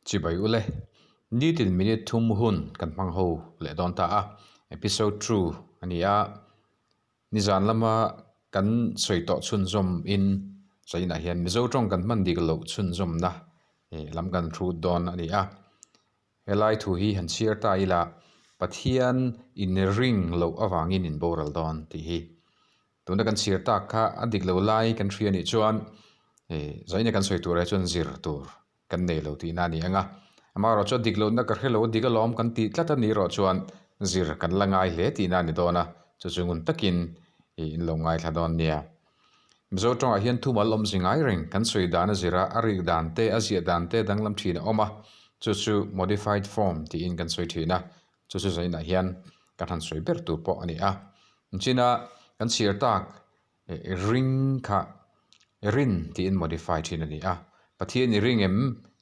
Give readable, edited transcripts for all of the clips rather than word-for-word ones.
Chibai ule, nitin minute thum hun kan hmang ho leh dawn ta a, episode two a ni a, nizan lama kan sawi tawh chhunzawm in zainah hian Mizo tawng kan hman dik loh chhunzawmna lam kan hrut dawn a ni a. Helai thu hi han chhiar ta ila, Pathian in ring loh avangin in boral dawn tih hi. Tuna kan chhiar tak kha a dik lo lai kan hria nih chuan zaina kan sawi turah chuan zir tur kan nei lo tihna a ni ang a. Amaherawh chu a dik lohna ka hre lo, a dik alawm kan tih tlat a nih erawh chuan zir kan la ngai hle tihna a ni dawn a, chu chu ngun takin in lo ngaithla dawn nia. Mizo tawngah hian thumal awmzi ngai reng kan sawi dan a zir a, a rik dan te, a ziah dan te danglam thin a awm a, chu chu modified form tiin kan sawi thin a, chu chu zainah hian kan han sawi ber tur pawh a ni a. China kan chhiar tak ring kha rin tiin modify thin a ni a, Pathian i ring em?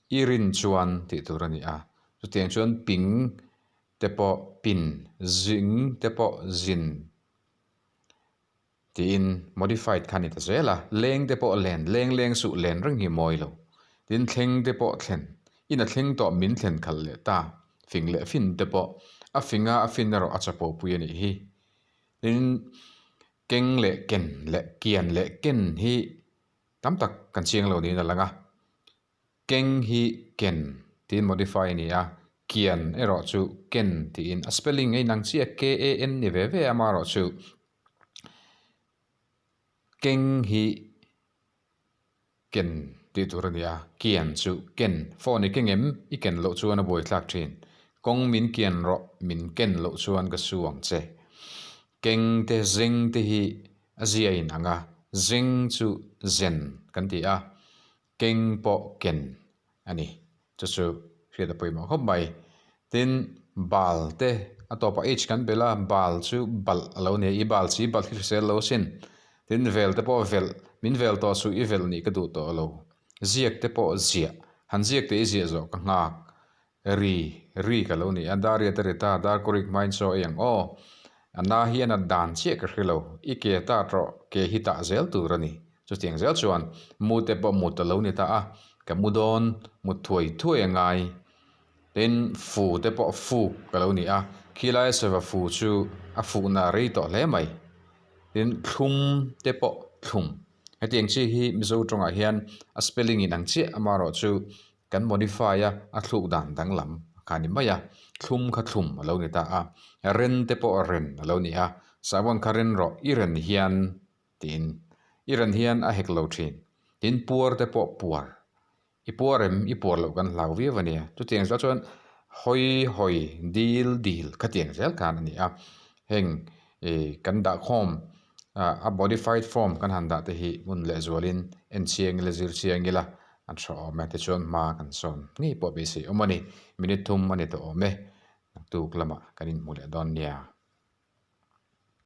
I rin chuan tih tur a ni a, chutiang chuan ping te pawh pin, zing te pawh zin. Tiin modified kha a ni ta zel a, leng te pawh len, leng leng suh len reng hi mawi lo. Tin thleng te pawh thlen, in a thleng tawh min thlen khalh leh ta, fing leh fin te pawh a fing a, a fin erawh a chapo pui a nih hi. Tin keng leh ken leh kian leh ken hi tam tak kan chiang lo niin a lang a. Keng hi ken tiin modify a ni a, kian erawh chu ken tiin a spelling a inang chiah K-A-N ni ve ve a amaherawhchu keng hi ken tih tur a ni a, kian chu ken phone i keng em i ken loh chuan a buaithlak thin, kawng min kian rawh min ken loh chuan ka su ang che, keng te zeng te hi a zia inang a, zeng chu zen kan ti a. Keng pawh ken a ni. Chu chu hriat a pawimawh khawp mai. Tin, bal te a tawpah h kan belh a, bal chu balh a lo ni a, i bal chi balh hi hrisel lo asin. Tin, vel te pawh velh, min vel tawh suh i velh nih ka duh tawh lo. Ziak te pawh ziah, han ziak teh i ziah zawh ka nghak. Ri, ri ka lo ni a, dar riat a ri ta, dar kawrik hmain chaw ei ang aw. A na hian a dan chiah ka hre lo, i ke tat rawh, ke hi tah zel tur a ni. Chutiang zel chuan mu te pawh mut a lo ni ta a, ka mu dawn, mut thuai thuai a ngai. Tin, fu te pawh fuk ka lo ni a, khilai sava fu chu a fuhna a rei tawh hle mai. Tin, thlum te pawh thlum. Hetiang chi hi Mizo tawngah hian a spelling in ang chiah amaherawhchu Kan modify a, a thluk dan danglam kha a ni mai a, thlum kha thlum a lo ni ta a, ren te pawh ren a lo ni a, sahbawn kha ren rawh i ren hian tiin i ren hian a hek lo thin, tin puar te pawh puar, i puar em i puar loh kan hlau viau a nia, chutiang zah chuan hawi hawi dil dil khatiang zel khan a ni a, heng ih kan dahkhawm a modified form kan han dah te hi hmun leh zualin en chiang ila zir chiang ila an hre awm e tichuan hma kan sawn ngei pawh beisei awm a ni minute thum a ni tawh awm e naktuk lamah kan inhmu leh dawn nia.